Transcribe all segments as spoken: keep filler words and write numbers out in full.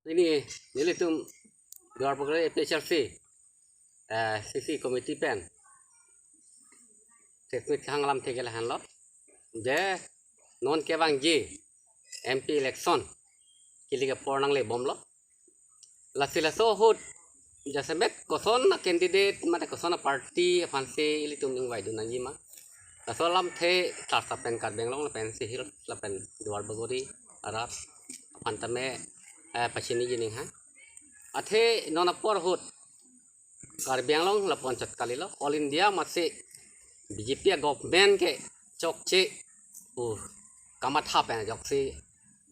Pini nelitum Duar Bagori A P H L C, eh, C C committee pen press meet kehang alamthe ke lahenlo. Je non kevangji M P election kili ke apor nanglebomlo. Lasi laso ahut jasemet koson a-candidate mate koson a-party aphansi ilitum ingvaidun nangji ma, laso alamthe klarsa pen Karbi Anglong lapen Sehil lapen Duar Bagori arat aphan tame, eh, pachini jining ha. Athe non apor ahut Karbi Anglong lapu-an chot kalilo, All India masi B J P a-government ke chokche pu kamatha pen ajoksi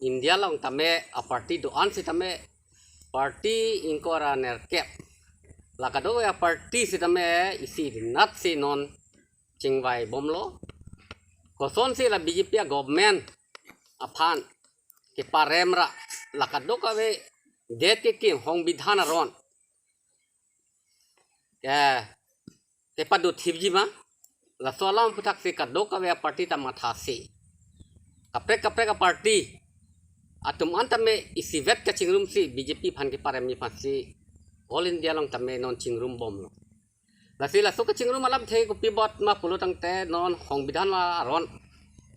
India along tame a-party do-an sitame, party ingkoi ra nerkep, la kadokave a-party sitame isi rinat si non chingvaibomlo. Kosonsi la B J P a-government aphan keparem ra la kadokave det kekim, songbidhan aron, eh, kepado thipji ma, laso alam aphuthaksi kadokave a-party ta mathasi, kaprek kaprek a-party atum an tame isivet kachingrumsi B J P aphan keparemji aphansi All India along tame non chingrumbomlo. Lasi laso kachingrum alamthe kopi apot ma pulo tangte non songbidhan aron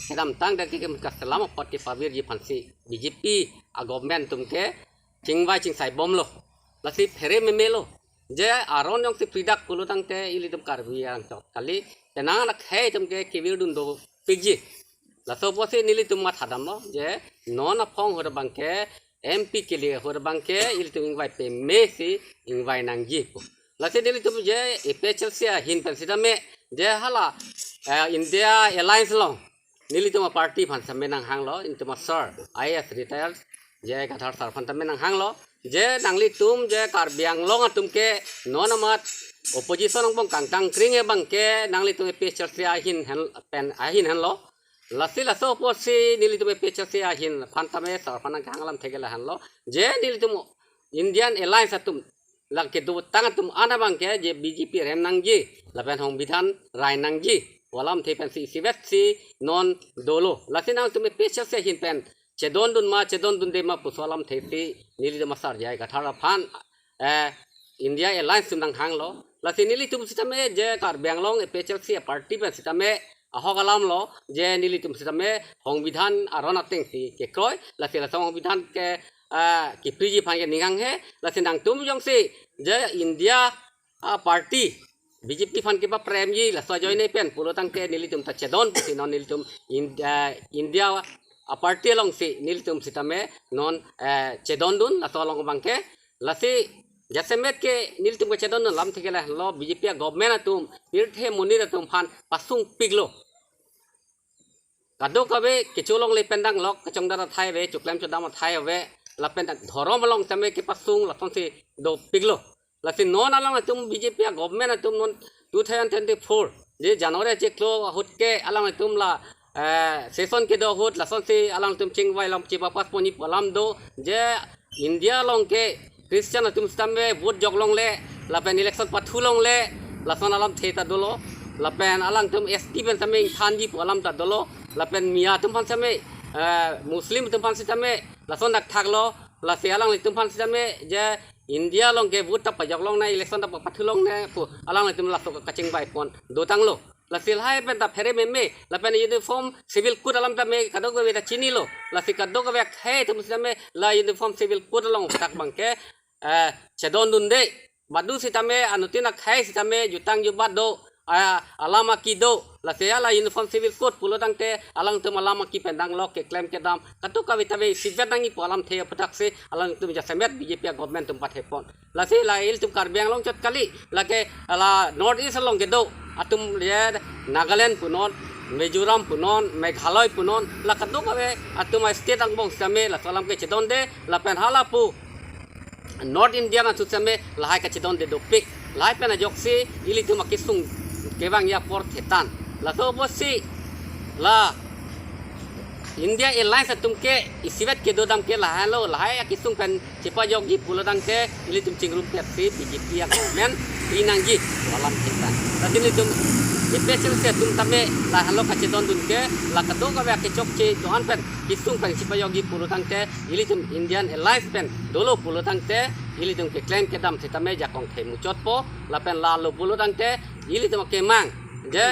kedamtang det kekim kaselam apot kepavirji aphansi B J P a-government atum ke chingvai chingsaibomlo. Lasi phere memelo. Je aron jongsi pridak pulo tangte ilitum Karbi Anglong chot kali, penang akhei atum ke kevirdun dopikji. Laso apotsi nelitum mathadamlo je non aphong ahut abangke, M P kili ahut abangke ilitum ingvai pemesi ingvai nangji pu. Lasi nelitum je A P H L C ahin pen sitame, je hala, eh, India Alliance along nelitum a-party aphan sitame nanghanglo, nelitum a-sir, I A S retired J I Kathar sir aphan tame nanghanglo, je nanglitum je Karbi Anglong atum ke non amat opposition angbong kangtang kring abangke nanglitum A P H L C ahin hen, pen ahin henlo. Lasi laso apotsi nelitum A P H L C ahin aphan tame sir aphan nangkehang alamthe ke lahenlo, je nelitum Indian Alliance atum, la kedotang atum an abangke je B J P rem nangji lapen songbidhan rai nangji pu alamthe pensi isivetsi non dolo. Lasi nangtum A P H L C ahin pen chedondun ma chedondunde ma puso alamthesi nelitum a-sir J I Kathar aphan, eh, India Alliance atum nanghanglo. Lasi nelitum sitame je Karbi Anglong A P H L C a-party pen sitame ahok alamlo, je nelitum sitame songbidhan aron atengsi kekroi, lasi laso songbidhan ke, ah, kepriji aphan ke ning hanghe. Lasi nangtum jongsi je India a-party B J P aphan kepapremji laso ajoine pen pulo tangte nelitum ta chedon pusi non nelitum India, India a-party alongsi nelitum sitame non, eh, chedondun laso along abangke. Lasi jasemet ke nelitum kechedondun alamthe ke lahenlo, B J P a-government atum pirthe monit atum aphan pasungpiklo. Kadokave kecho longle pen danglok, kachongdar athai ave, choklem chodam athai ave, lapen dhorom along tame kepasung lasonsi dopiklo. Lasi non alangtum B J P a-government atum non two thousand twenty-four je January chiklo ahut ke alangtum la, eh, session kedo ahut lasonsi alangtum chingvai lam chiba pas poni pu alam do, je India along ke Christian atum sitame vote jok longle, lapen election pathu longle, lason alamthe ta dolo, lapen alangtum S T pen sitame ingthanji pu alam ta dolo, lapen Miya atum aphan sitame, eh, Muslim atum aphan sitame lason dak thaklo, lasi alanglitum aphan sitame je India along ke vote ta pajok longnang, election ta pathu longnang pu alanglitum laso kachingvai pon dotanglo. Lasi lahai pen ta phere meme, lapen uniform civil code alam tame kadokave ta chinilo. Lasi kadokave akhei atum sitame la uniform civil code along dak abangke, eh, chedondunde. Badu sitame anuttin akhei sitame jutang jubat do, ah, alam aki do. Lasi la uniform civil code pulo tangte alangtum alam aki pen danglok, keklem kedam kadokave ta isivet nangji pu alamthe aphuthaksi alangtum jasemet B J P a-government atum pathepon. Lasi la ilitum Karbi Anglong chot kali, lake la North East along kedo atum, ye Nagaland punon, Mizoram punon, Meghalaya punon, la kadokave atum a-state angbong sitame laso alam kechedonde, lapen hala pu North India atum sitame lahai kachedonde dopik. Lahai pen ajoksi ilitum akesung kevangji apor thetan. Laso apotsi la India Alliance atum ke isivet kedo dam ke lahenlo, lahai akesung pen chepajokji pulo tangte ilitum chingrumpetsi B J P a-government pi nangji pu alam thetan. Lasi ilitum APHLC atum tame lahenlo kachedondun ke, la kadokave akechokche do-an pen kesung pen chipajokji pulo tangte, ilitum Indian Alliance pen dolo pulo tangte, ilitum keklem kedam sitame jakong the muchotpo, lapen lalo pulo tangte, ilitum akemang je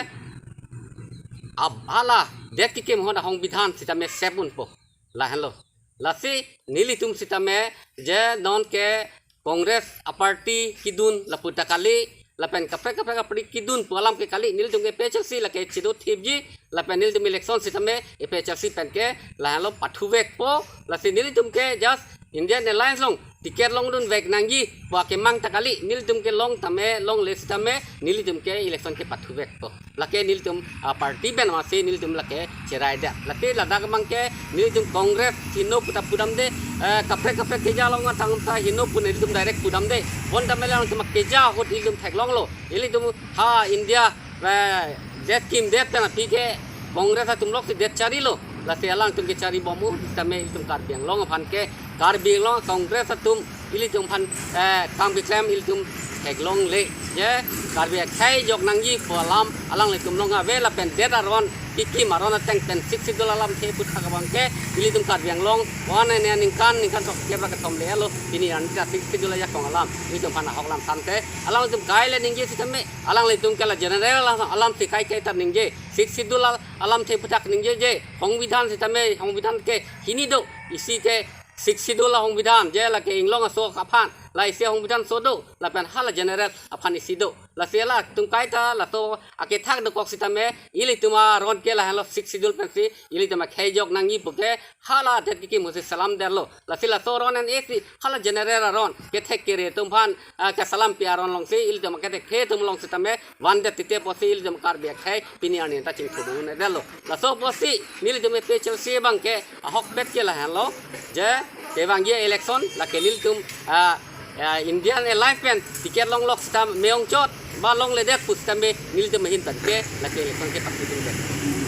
ab hala det kekim ahut ahongbidhan sitame sep unpo. Lahenlo. Lasi nelitum sitame je non ke Congress aparty kedun lapu ta kali, lapen kaprek kaprek aparty kedun pu alam ke kali, nelitum ke APHLC lake chedothipji, lapen nelitum election sitame APHLC pen ke lahenlo pathuvekpo, lasi nelitum ke just Indian Alliance along ticket longdunvek nangji pu akemang ta kali, nelitum ke long tame longle sitame nelitum ke election ke pathuvekpo. Lake nelitum, ah, party pen masi nelitum lake cherai det. Lake ladak abang ke nelitum Congress heno pu ta pudamde, eh, kaprek kaprek keja along atangta heno pu nelitum direct pudamde. Bonta mele nelitum keja ahut ilitum theklonglo. Ilitum ha India, eh, det kimdet pen aphi ke Congress atum lok si det charilo. Lasi alangtum ke charibom u, sitame ilitum Karbi Anglong aphan ke, Karbi Anglong Congress atum ilitum aphan, eh, kam keklem ilitum theklongle. Je Karbi akhei jok nangji pu alam alanglitum along ave, lapen det aron kekim aron ateng pen Sixth Schedule alamthe puthak abang ke ilitum Karbi Anglong one ene ningkan, ningkan sok kebra kethom le alo, pini arni ta Sixth Schedule ajakong alam ilitum aphan ahok lam tangte, alangtum kaile ningje sitame, alanglitum ke la general alam, alam si kaiketa ningje, Sixth Schedule al-, alamthe puthak ningjeje, hongbidhan sitame, hongbidhan ke hini do, isi ke Sixth Schedule ahongbidhan, je lake inglong aso aphan, la isi ahongbidhan so do, lapen hala general aphan isi do. Lasi alangtum kaita laso akethak dokok sitame, ilitum aron ke lahenlo Sixth Schedule pensi ilitum akhei jok nangji pu ke hala det kekim ahut si salam detlo. Lasi laso aron an isi hala general aron kethek kere atum aphan, ah, kesalampi aron along si ilitum akethek kere atum along sitame vandet tite pusi ilitum Karbi akhei pini arni ta chingthudun detlo. Laso pusi nelitum APHLC abang ke ahokpet ke lahenlo, je kevangji election lake nelitum, ah, ah, Indian Alliance pen ticket longlok sitame ongchot ba longledet pu sitame nelitum ahin pen ke lake election ke pathudundet.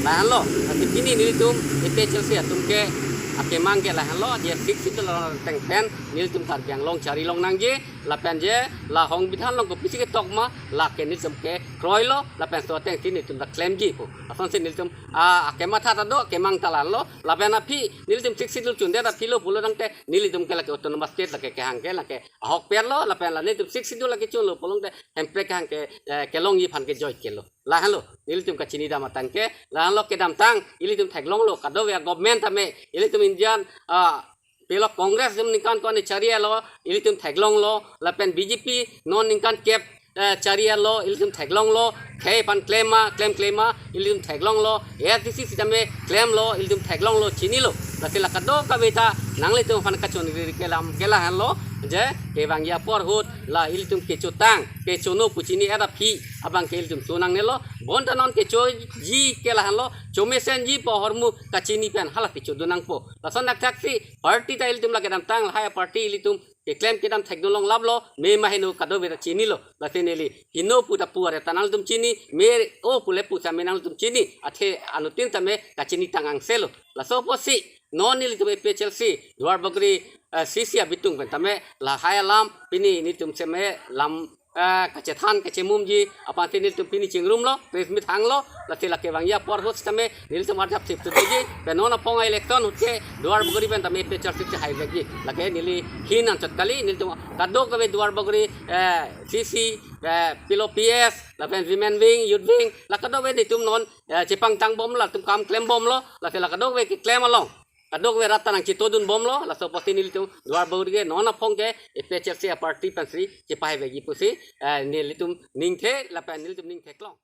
Lahenlo, lasi pini nelitum APHLC atum ke akemang ke lahenlo, je Sixth Schedule aron ateng pen nelitum Karbi Anglong charilong nangji, lapen je la hongbidhan along kopisi ketok ma, lake nelitum ke kroilo, lapen laso ateng si nelitum ta klemji pu. Asonsi nelitum, ah, kematha ta do, kemang ta lahenlo, lapen aphi nelitum Sixth Schedule chundet aphi lo pulo tangte, nelitum ke lake autonomous state lake kehang ke lake ahokpetlo, lapen la nelitum Sixth Schedule lake chunlo pulo tangte, Hemprek kehang ke, eh, kelongji aphan ke joike lo. Lahenlo, nelitum kachini dam atang ke, lahenlo kedamtang, ilitum theklonglo, kadokave government tame, ilitum Indian, ah, pilo Congress atum ningkan ko-an chari alo, ilitum theklonglo, lapen BJP non ningkan kep, eh, chari alo, ilitum theklonglo, khei aphan klem ma, klem klem ma, ilitum theklonglo, ASDC sitame klemlo, ilitum theklonglo, chinilo. Lasi la kadokave ta nanglitum aphan kachonri ke lam ke lahenlo, je kevangji apor ahut la ilitum kechotang, kechono pu chini-et aphi abang ke ilitum chonangnelo, bonta non kechoji ke lahenlo, chomesenji pu ahormu kachini pen hala kechodun nangpo. Lason thakthak si party ta ilitum la kedamtang, lahai aparty ilitum keklem kedam thekdun longlaplo, me ma heno kadokave ta chinilo. Lasi neli heno pu ta pu are ta nanglitum chini, me o pu le pu tame nanglitum chini, athe anuttin tame kachini tang angselo. Laso pusi non nelitum APHLC Duarbagori, eh, CC abitung pen tame lahai alam pini nelitum seme lam, eh, kachethan kachemumji aphansi nelitum pini chingrumlo, press meet hanglo, lasi la kevangji apor ahut sitame nelitum arjap sip sutuji, pen non aphong election ahut ke Duarbagori pen tame APHLC chehai vekji. Lake neli hin anchot kali, nelitum kadokave Duarbagori, eh, CC, eh, pilo PS, lapen women wing, youth wing, la kadokave nelitum non, eh, chepangtang bomlo, latum kam klem bomlo, lasi la kadokave keklem along kadokave rat ta nangchitodun bomlo, laso pusi nelitum Duarbagori ke non aphong ke APHLC aparty pensi chepahai vekji pusi, eh, nelitum ningthe, lapen nelitum ningtheklong.